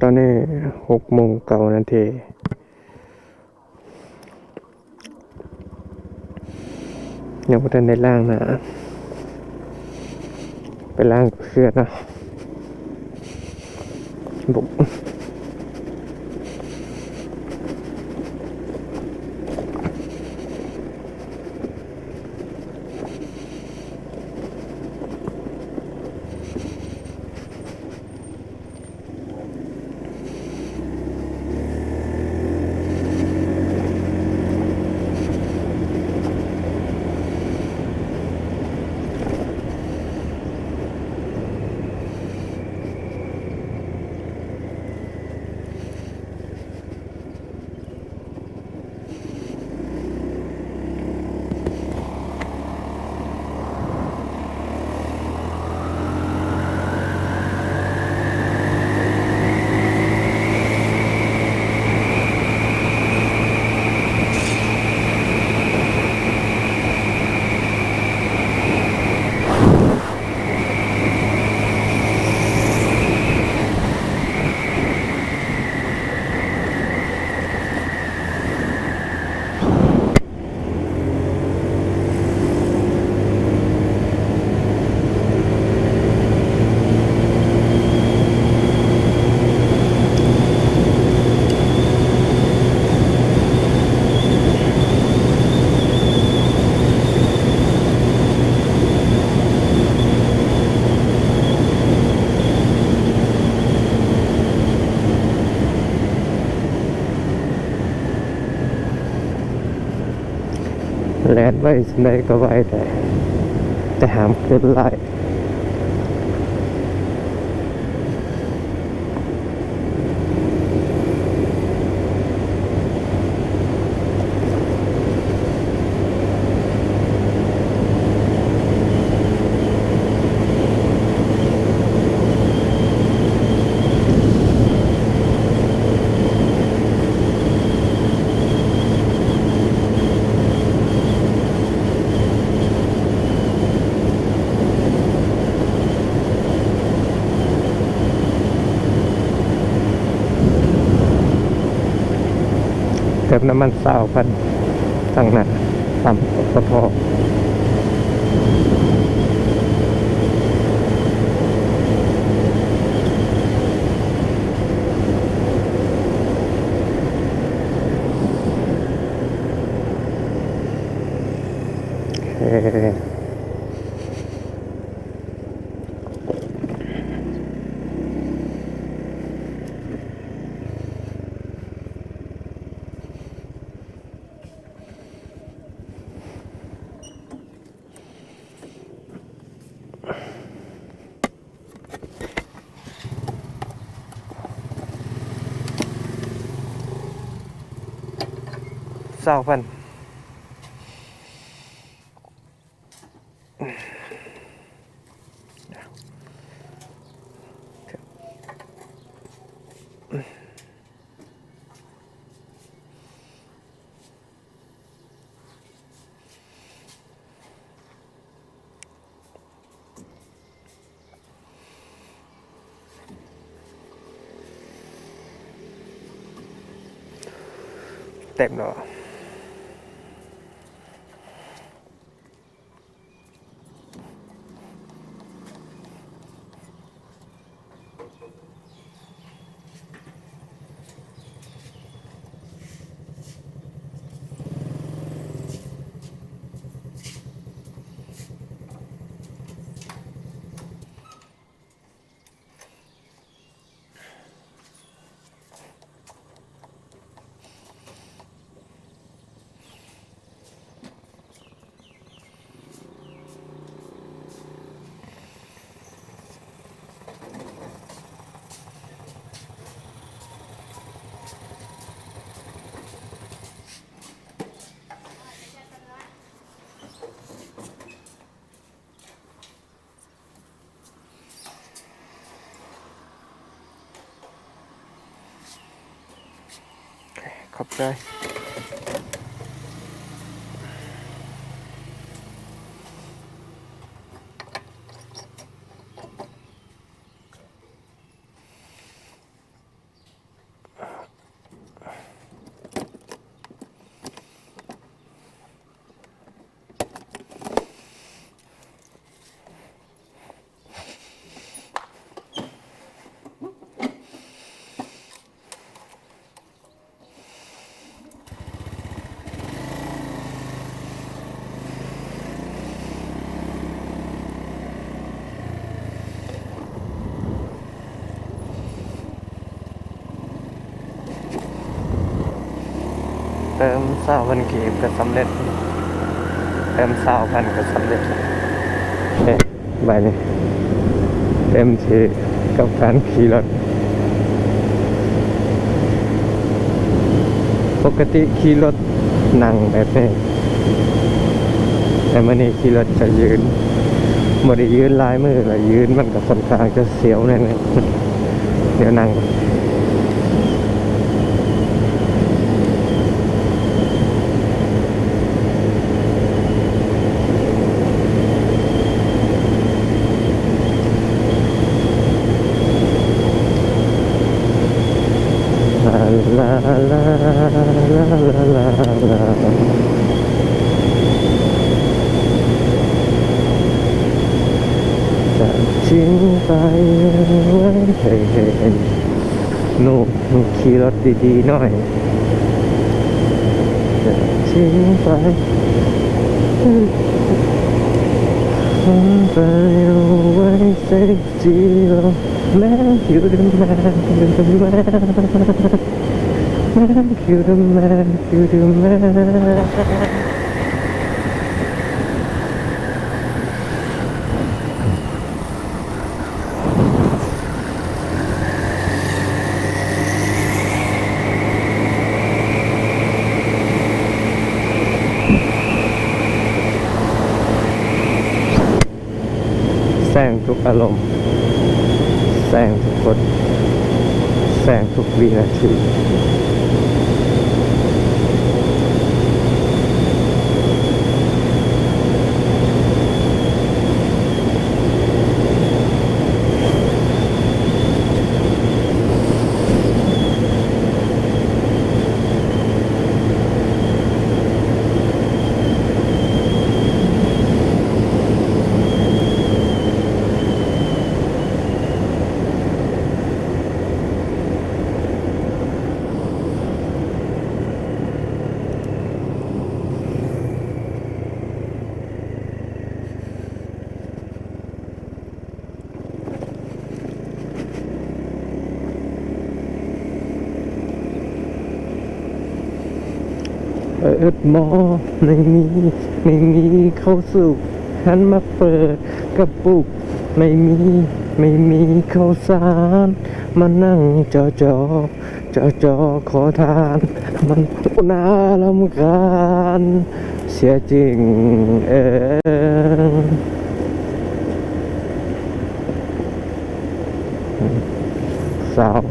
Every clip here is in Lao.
ອນນີ້ຫົກໂມງເກົ້ານາທີ ຍັງບໍ່ທັນໄດ້ລ້າງໜ້າ ໄປລ້າງເພື່ອນເນາະ. ແລ່ນໄວສ່ຳໃດກໍໄວໄດ້ ແຕ່ຫ້າມເກີນຫຼາຍ. ເຕີມນ້ຳມັນຊາວພັນ ທາງໜ້າປ້ຳ ປຕທ. ໂອເຄ. ຊາວພັນ. ເຕັມແລ້ວ. ຂອບໃຈ. ໂ ເຕີມຊາວພັນກີບກໍສຳເລັດ, ເຕີມຊາວພັນກໍສຳເລັດ. ເອີ ບາດນີ້ເຕັມທີ່ກັບການຂີ່ລົດ. ປົກກະຕິຂີ່ລົດນັ່ງແບບນີ້, ແຕ່ມື້ນີ້ຂີ່ລົດກໍຢືນ, ບໍ່ໄດ້ຢືນຫຼາຍມື້ລະ, ຢືນມັນກໍຂ້ອນຂ້າງຈະສຽວແນ່ໆ. ດຽວນັ່ງ ຈະຈິງໄປ ເຮີ້ຍ ເຮີ້ຍ ເຮີ້ຍ ໜູ ໜູຂີ່ລົດດີໆໜ້ອຍ ຈະຈິງໄປ ໄປ always say zero man, you the man, you the man, man, you the man, you the man. ແຊງທຸກອາລົມ, ແຊງທຸກຄົນ, ແຊງທຸກວິນາທີ. ເອີດໝໍ ໄມ່ມີ ໄມ່ມີເຂົ້າສຸກ ຫັນມາເປີດກະປຸກ ໄມ່ມີ ໄມ່ມີເຂົ້າສານ ມານັ່ງຈໍ່ໆ ຈໍ່ໆ ຂໍທານ ມັນໜ້າລຳຄານເສຍຈິງເອີ. ສາວ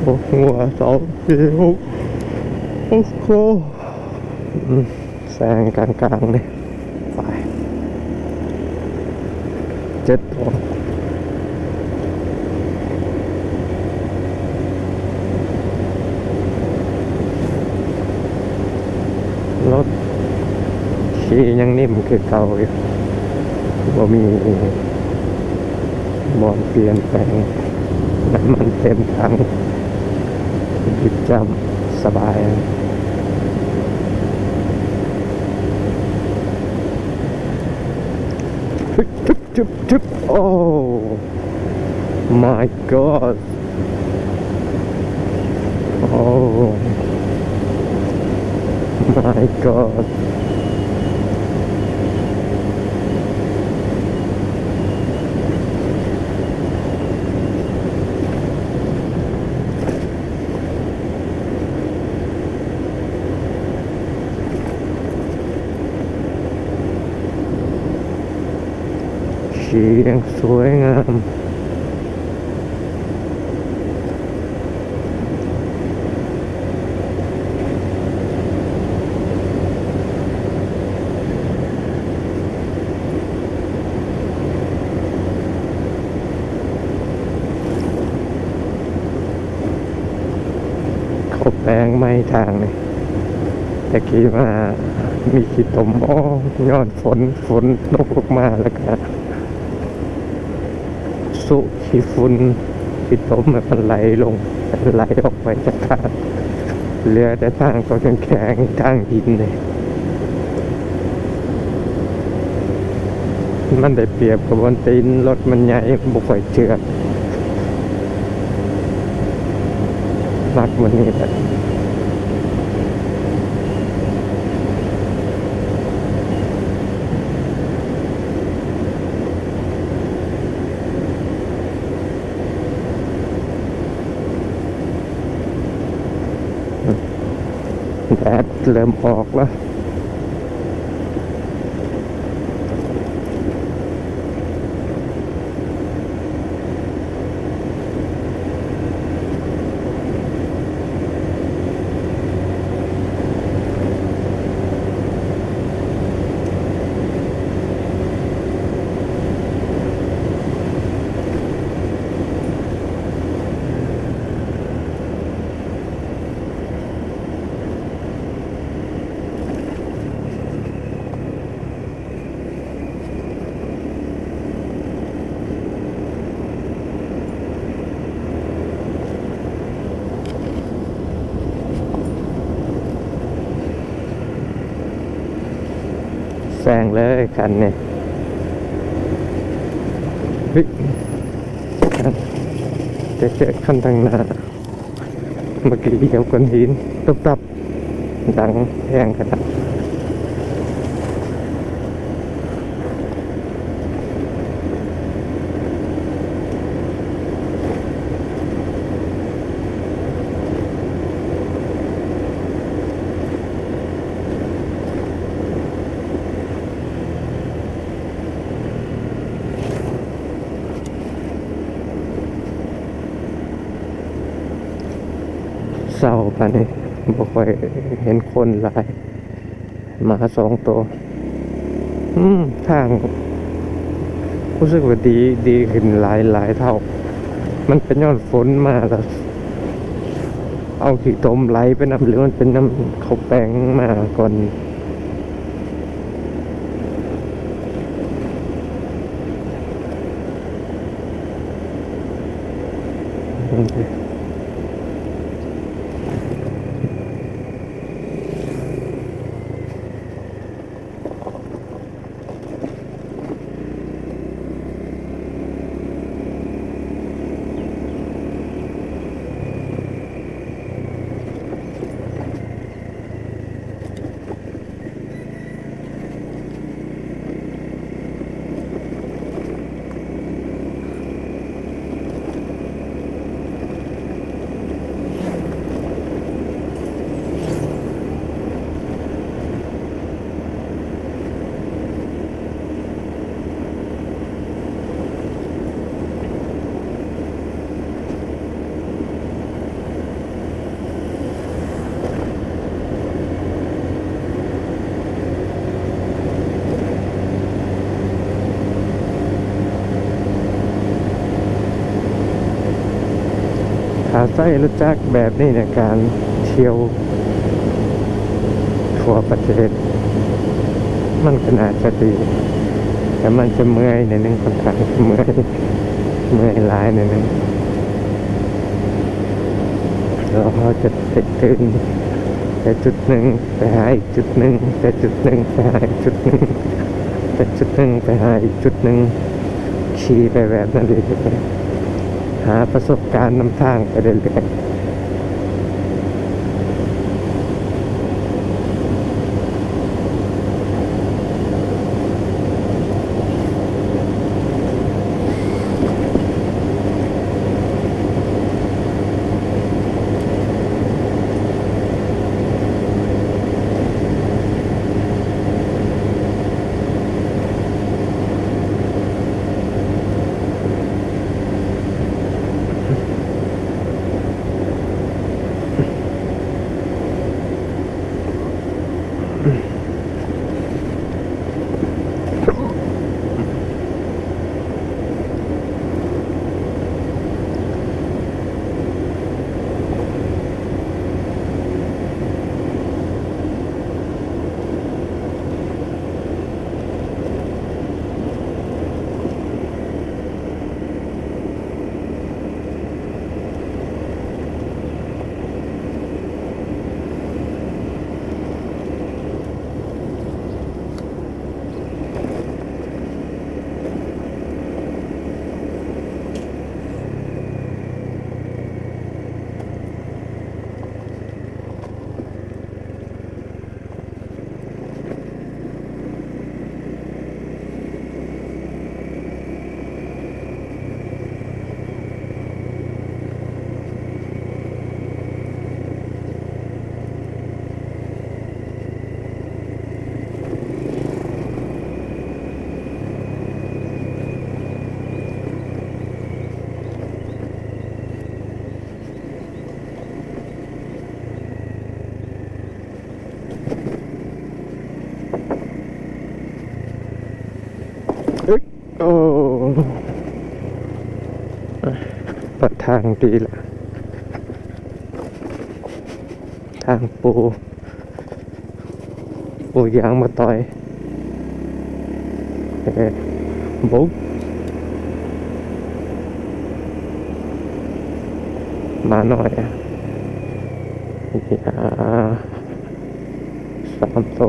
ໂອ້ ຫົວສອງ ສີ່ ຫົກ ຫົກ ຫົກ ອືມ ແຊງກາງໆເດ້. ໄປ ເຈັດຕົວ ລົດຂີ່ຍັງນິ້ມຄືເກົ່າຢູ່ ບໍ່ມີບ່ອນປ່ຽນແປງ. ນ້ຳມັນເຕັມຖັງ ບິດຈ້ຳສະບາຍ. ໂອ້ my god. ໂອ້ my god. ສຽງສວຍງາມ. ເຂົາແປງໃໝ່ທາງນີ້ ແຕ່ກີ້ມາມີຂີ້ຕົມ ໂອ້ ຍ້ອນຝົນ ຝົນຕົກລົງມາ ແລ້ວກະ ສຸຂີ້ຝຸ່ນ ຂີ້ຕົມມັນໄຫຼລົງ ໄຫຼອອກໄປຈາກທາງ ເຫຼືອແຕ່ທາງຕົວແຂງໆ ທາງດິນເດ້. ມັນໄດ້ປຽບກັບບ່ອນຕີນ ລົດມັນໃຫຍ່ ບໍ່ຄ່ອຍເຈື່ອນ ມັກບ່ອນນີ້ແຫຼະ. ແດດເລີ່ມອອກແລ້ວ. ແຊງເລີຍຄັນນີ້. ເຮີ້ຍ ຈະເຈີຄັນທາງໜ້າ ເມື່ອກີ້ຫຽບກ້ອນຫີນຕຸບຕັບ ດັງແຮງຂະໜາດ. ເຊົ້າປານນີ້ບໍ່ຄ່ອຍເຫັນຄົນຫຼາຍ ໝາສອງໂຕ. ອືມ ທາງຮູ້ສຶກວ່າດີ ດີຂຶ້ນຫຼາຍ ຫຼາຍເທົ່າ. ມັນເປັນຍ້ອນຝົນມາແລ້ວ ເອົາຂີ້ຕົມໄຫຼໄປນຳ ຫຼືມັນເປັນນຳເຂົາແປ້ງມາກ່ອນ. ຖ້າໃຊ້ລົດຈັກແບບນີ້ໃນການທ່ຽວທົ່ວປະເທດ ມັນກໍໜ້າຈະດີ ແຕ່ມັນຈະເມື່ອຍໜ້ອຍໜຶ່ງ ຂ້ອນຂ້າງຈະເມື່ອຍ ເມື່ອຍຫຼາຍໜ້ອຍໜຶ່ງ. ແລ້ວເຮົາຈະໄດ້ຕື່ນແຕ່ຈຸດໜຶ່ງ ໄປຫາອີກຈຸດໜຶ່ງ ແຕ່ຈຸດໜຶ່ງໄປຫາອີກຈຸດໜຶ່ງ ແຕ່ຈຸດໜຶ່ງໄປຫາອີກຈຸດໜຶ່ງ ຂີ່ໄປແບບນັ້ນເລື້ອຍໆ ຫາປະສົບການນຳທາງໄປເລື້ອຍໆ. ເ ໂອ້ ປະທາງດີລະ ທາງປູ ໂອ້ ຢາງມາຕ່ອຍ ເອີ ບຸກ ມາໜ້ອຍ ອາ ສາມໂຕ.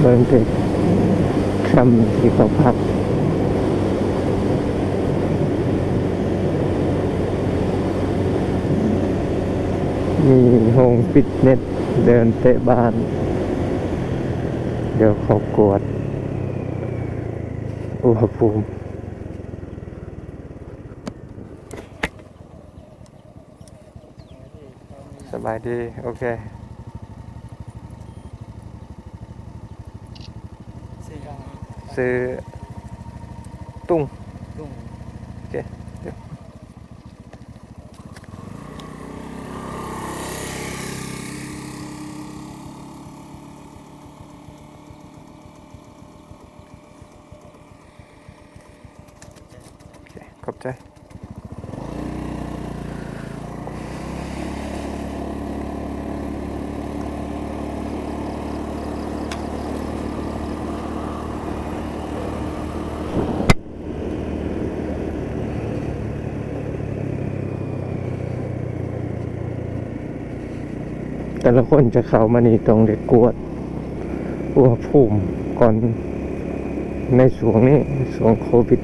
ເບິ່ງແຕ່ແຄມທີ່ເຂົາພັກ ມີໂຮງຟິດເນັດ ເດີນເຕະບານ ດຽວເຂົາກວດອຸນຫະພູມ. ສະບາຍດີ ໂອເຄ ຊື່ຫຍັງ? ຊື່ຕຸງ ຕຸງ ໂອເຄ ດຽວ ໂອເຄ ຂອບໃຈ. ແຕ່ລະຄົນຈະເຂົ້າມານີ້ຕ້ອງໄດ້ກວດອຸນຫະພູມກ່ອນ ໃນຊ່ວງນີ້ ຊ່ວງໂຄວິດ.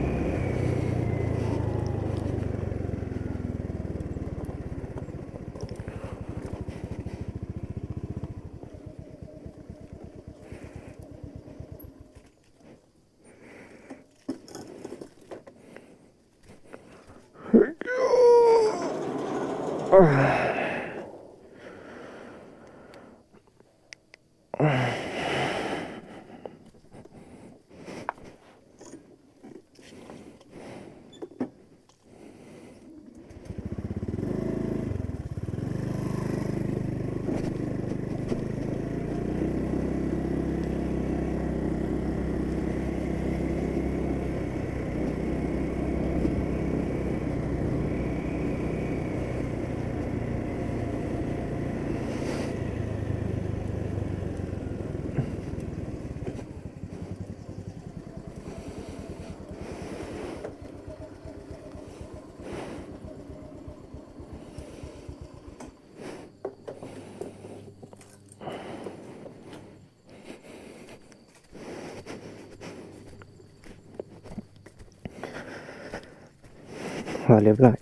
ພໍລຽບຮ້ອຍ.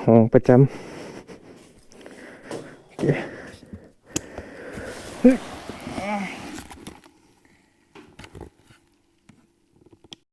ຫ້ອງປະຈຳ ໂອເຄ.